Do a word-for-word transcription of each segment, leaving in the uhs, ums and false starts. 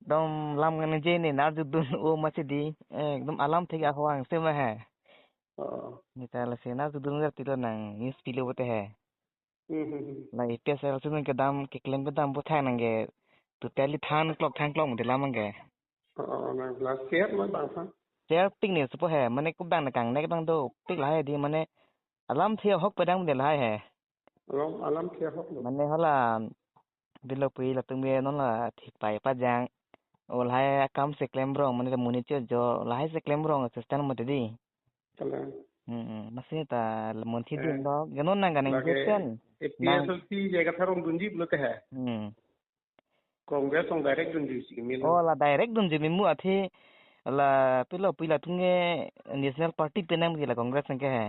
Ekdom lam kaningje ne, nar judun o masi di. Eh, ekdom alamthe ke ahok angse ma he. Oh. Neta lasi nar judun jar tilo nang news pilo bote he. Hmm, hmm, hmm. La A P H L C nang kedam keklem kedam pu thang nang ke totally than klok than klok mate lam nang ke. Oh, nang la share ma bang phan. Share pik ne supo he, mane ko bang na kangnek bang dopik lahai di, mane alamthe ahok padang de lahai he. Alam, alamthe ahok lo. Mane hala bilo pui latum ke non la thik pai pajang. O lahai akam si klem rong, mane ta monit cho jo, lahai si klem rong assistant mate di. Kalang. Hmm, hmm. Masi ta monit Eh, dun lo. Ke non nang kaningje lake pen. Nang A P H L C jai kathar rong dunji pulote he. Hmm. Congress rong direct dunji si mil. Oh, la direct dunji mimu athe la pilo pui latum ke National Party penang ke la Congress nang ke he.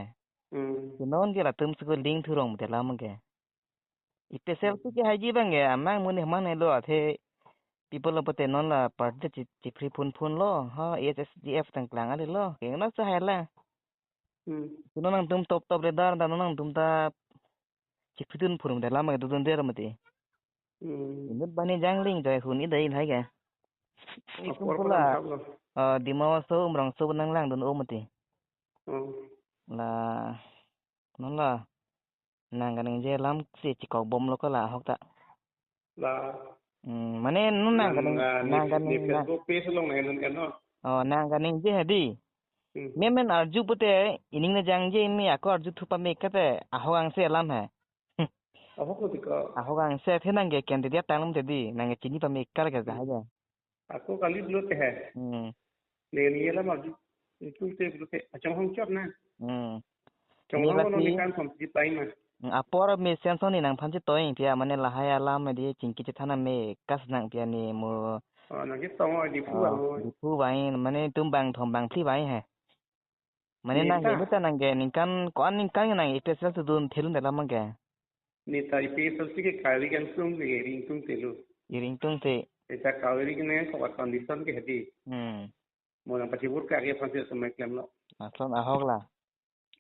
Hmm. Ke non ke latum suko link thu rong mate lam nang ke. A P H L C ke haiji bang ke amang muni man helo athe people lo pote non la party chi chipri phun phun lo ha A H S D F tang klang ale lo ke na sa hai la. Hmm. Ke non nangtum top top leader ta non nangtum ta chipri dun phun mate lam ke dun der mate. Hmm. Inut bani jangling jai hun idai hai ke. Itum Apor pula, pura thap lo. Ah, Dima Hasao Umrangso nang langdun o mate. Hmm. La non la nang kaningje lam si chikok bom lo ko la ahok ta. La. Hmm, mane non nang Nang, kaning ah, nang ne, kaning ne nang. Facebook page along nang nun kan no. Oh, nang kaningje he di. Hmm. Memen arju pute ining ne jangje me ako arju thu pame kate ahok angse alam he. Ahok lo di ko. Ahok angse athe nang ke candidate tang mate di, nang ke chini pame kar ke Hmm. jahai ya. Ako kali pulote he. Hmm. Ne ni la ma itum te pulote achong hong chot na. Hmm. Chong Ni hong lasi nang kan som ji pai ma. Hmm, apor me senso ni nangphan chetoing pia mane lahai alam di chingki chethan me kas nang pia ni mo. Oh, nang ke tong o di phu Oh, alo. Di phu bai mane itum bang thom bang phli bai he. Mane nang Neta. ke neta nang ke ningkan ko-an ningkan nang A P H L C dun thelun dalam nang ke. Neta A P H L C ke kari kan sung ke ring tung telu. Iring tung te. Neta kari ke nang ko condition ke hedi. Hmm. Mo nang pachibur ka ke phan si semai klem lo. Ason ahok la.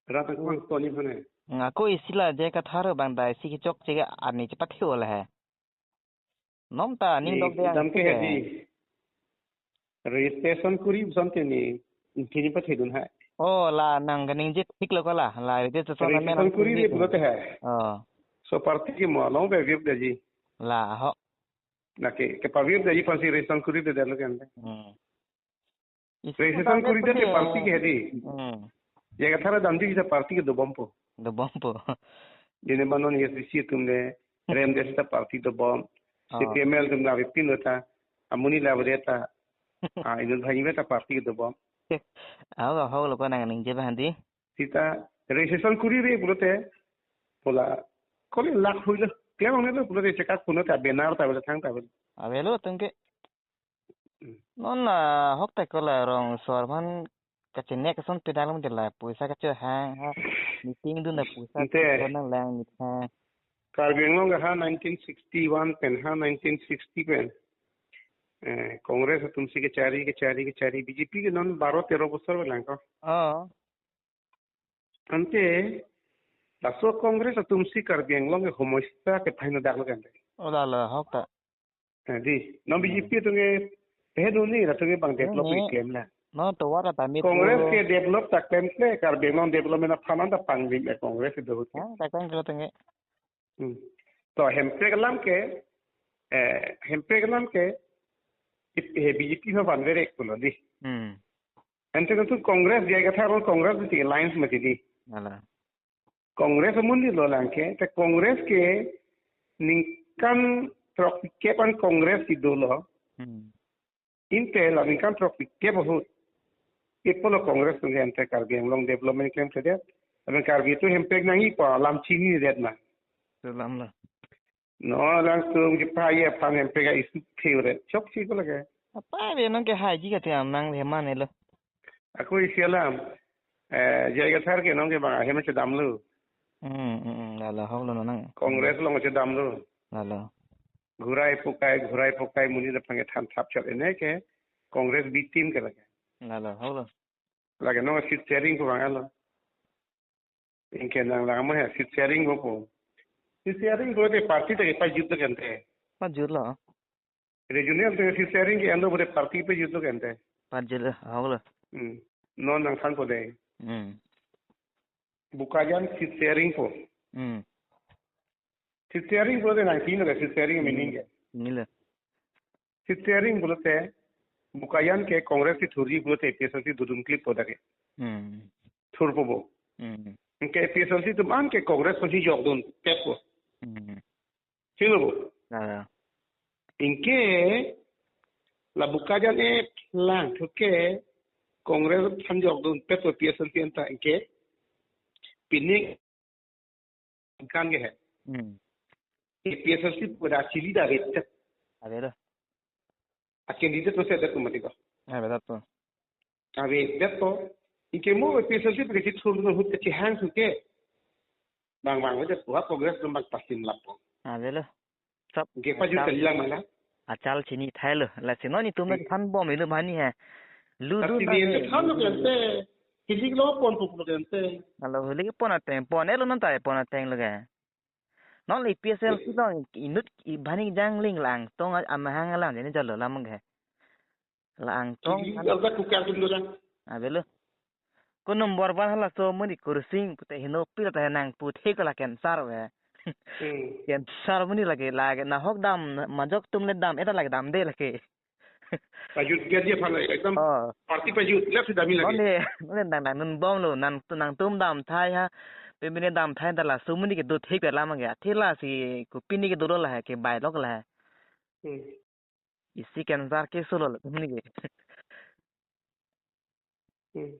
Rat ko ang toni phane. Ngako isi la jai kathar bang dai si kechok che ani chepat he ola he. Nom ta ning Ni dok de ang dam ke ke. Hedi. Registration kuri busan te ni. Kini pa thedun hai. Oh, la nang kaningje thik lo ko la. La registration Registration namen kuri ang de thik pulote hai. Oh. So party ke mo long be vip daji. La ho. Na ke, ke pavir daji pasi registration kuri de dalo kan. Hmm. Isi Registration kuri de party ke hedi. Hmm. Jai kathar damji kita party ke dobom po. Dobom po. Jene manon S D C atum le, rem de sita party dobom. Oh. C P M L atum la pin ta, amuni la ta. Ah, inut bhai ta party ke dobom. Aho, aho lo ko nang ningje ba handi. Sita registration kuri re pulote, pola, koli lak hui lo. Klem ang lo pulote chekak puno ta benar ta bela thang ta bela. Avelo atum ke. Hmm. Non la hok ta ko la rong sor man kachenek ason pedang mate la puisa kacho hang ha meeting dun na puisa Ante. Ko nang lang ni ha. Karbi Anglong ha nineteen sixty-one pen ha nineteen sixty pen. Eh, Congress atum si kechari, kechari, kechari. B J P ke non baro tero bosor lang ko. Oh. Ante, laso Congress atum si Karbi Anglong ke homosya ke phaino dak lo kan. Oh, la la, hok ta. Eh, di, non Hmm. B J P atum ke, eh, duni, latum ke bang develop Ni, ni. Ni klem la. No, tovar ta mit Congress ko. Ke develop ta klem kle, Karbi Anglong development aphan ta pangvim eh Congress do. Ha, ta kan klo tenge. Hmm. To hemprek alam ke, eh, hemprek alam ke, ip-, eh, B J P ha van verek pulo di. Hmm. Ante nangtum Congress jai kathar Congress si alliance mati di. Ala. Congress amun di lo lang ke, te Congress ke ningkan throk kep an Congress si dolo. Hmm. Inte la ningkan throk kep ahut. Ipo lo Congress nang ante Karbi Anglong development klem kedet. Abang Karbi atum hemprek nangji pu alam chinidet ma. Selam la. No, langsung di pa ye pan hemprek a issue favorite. Chok si ko lage. Apa be nang ke haji ka te amang le man lo. Ako isi alam. Eh, jai kathar ke nang ke bang hem chedam lo. Hmm, hmm, hmm, la la hok lo nang. Congress along chedam lo. La la. Ghurai pokai, ghurai pokai muni da pangke than thap chot ene ke Congress B team ke lage. La la hok lo. Lage no seat sharing ko bang alo. Ingke nang lang mo he seat sharing ko po. Seat sharing ko te party ta ke pajut ta kan te. Pajut lo. Regional te seat sharing ke ando bole party pajutlo ke ante. Pajutlo, ahoklo. Hmm. Non nangthanpo dei. Hmm. Bokajan seat sharing po. Hmm. Seat sharing pulote nangchini lo ke seat sharing meaning ke. Nilo. Seat sharing pulote Bokajan ke Congress si thurji pulote A P H L C dodun klippo dak ke. Hmm. Thurpo bo. Hmm. Anke A P H L C atum an ke Congress aphansi jokdunpetpo. Hmm. Chinilopo. Ah. Anke la Bokajan e lang thuke Congress aphan jokdunpetpo A P H L C anta anke pini kan ke he. Hmm. A P H L C pu da chili da avedet. Avelo. A candidate lo sedet ko mati ko. Avedet to. Avedet to. Anke mo A P H L C pu ke chithurdun ahut ke chihang thuke. Bang bang avedet ko Congress atum bang pasim lappo. Avelo. Sab. Anke pajut achal, kali lang mala. Achal chinithailo. Lasi non itum Hmm. thanbom ilo mani he. Ludu tapi na dia he. Thanlo ke ante. Hilik lo ponpo pulo ke ante. Alo hilik pon ateng, pon-etlo non ta pon atenglo ke. Non A P H L C Hmm. lo inut i bani jangling la Angtong a-, amahang alam jani jalo lam ke. La Angtong Hilik an- alta kukar tum dolang. Avelo. Ko number one halaso amonit Kursing pute heno pil ta nangpu thek la cancer ave. Hmm. Cancer amonit lake, lake nahok dam, majok atum le dam-et ta lake damde lake. Pajut dia dia phan ekdom Oh. Party pajut left si damji lake. Nonle, nonle nang nang nun bomlo, nang nangtum damthai ha. Pemene damthai ta laso amonit ke do thek lam ke. Athe lasi kopine ke dolo la he, kebai lok la he. Hmm. Isi cancer ke solo la amonit ke. Hmm.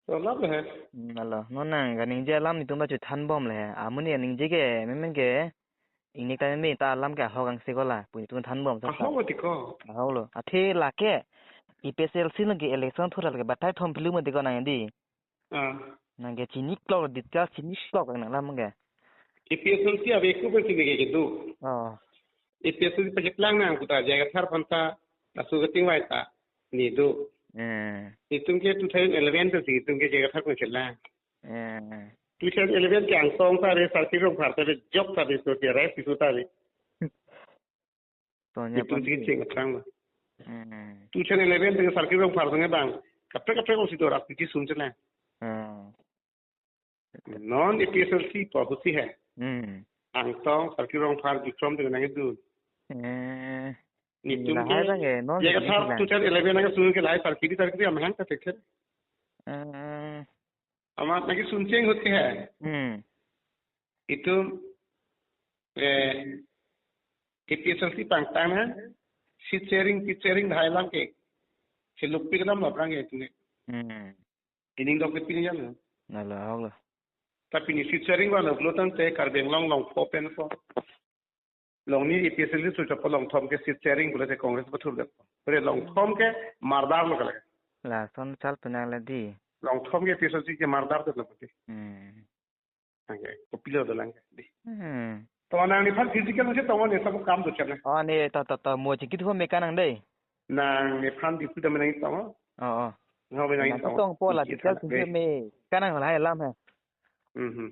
Dolap le he. Hmm, alo. Non nang kaningje alam netum ta chethanbomle he. Amonit kaningje ke, memen ke, ingnek ta meme ta alam ke ahok angse ko la. Pu netum thanbom sa. Ahok mati ko. Ahoklo. Athe lake, A P H L C nang ke election thura lake batai thom pilu mati ko nang di. Ah. Nang ke chiniklok, detail chiniklok nang lam ke. A P H L C ave ko pen chini ke kedo. Oh. A P H L C pacheklang nang puta jaga thar aphan ta, laso kachingvai ta, ne do. Eh. Netum ke two thousand eleven pensi netum ke jaga thar pen chelang. Eh. Two thousand eleven ke Angtong ta ave, Sarkir Rongphar ta ave, jok ta ave, so ke rai si so ta ave. Sonya Netum pan si di. Cheng atrang ma. Hmm. Two thousand eleven pen Sarkir Rongphar sangke bang. Kaprek kaprek osi do rak piti sun chena. Hmm. Non A P H L C pu ahut si he. Hmm. Angtong, Sarkir Rongphar, Bikrom dengan itu. Eh. Netum Lahai ke bang ke, non jaga thar bilang. Two thousand eleven ke sunu ke lahai Sarkir, Sarkir amahang ta tekher. Eh. Amat lagi suncheng ahut ke he. Hmm. Itum, eh, A P H L C pangtang na, seat sharing, seat sharing lahai alam ke. Seluk pi kedam lo aphrang ke itum. Hmm. Ining dok ke pini jam lo. Nalo, ahoklo. Tapi ne seat sharing vanglo pulo tangte Karbi Anglong Longpho pen ko. Longni A P H L C su chapo Longthom ke seat sharing pulote Congress pathur det. Pure Longthom ke mardar lo kala. Lason chal penang la di. Longthom ke A P H L C ke mardar det lo pati. Hmm. Anke, kopilo dolang ke di. Hmm. To nang nephan physical se tongo ne sabo kam do chana. Oh, ne to, to, to, mo chingkit ho me kanang dei. Nang nephan di kuda menang tongo. Oh, oh. Ngau menang Nang tongo. Tongpo la Iki physical sana, sungke eh. Me kanang la alam he. Mhm.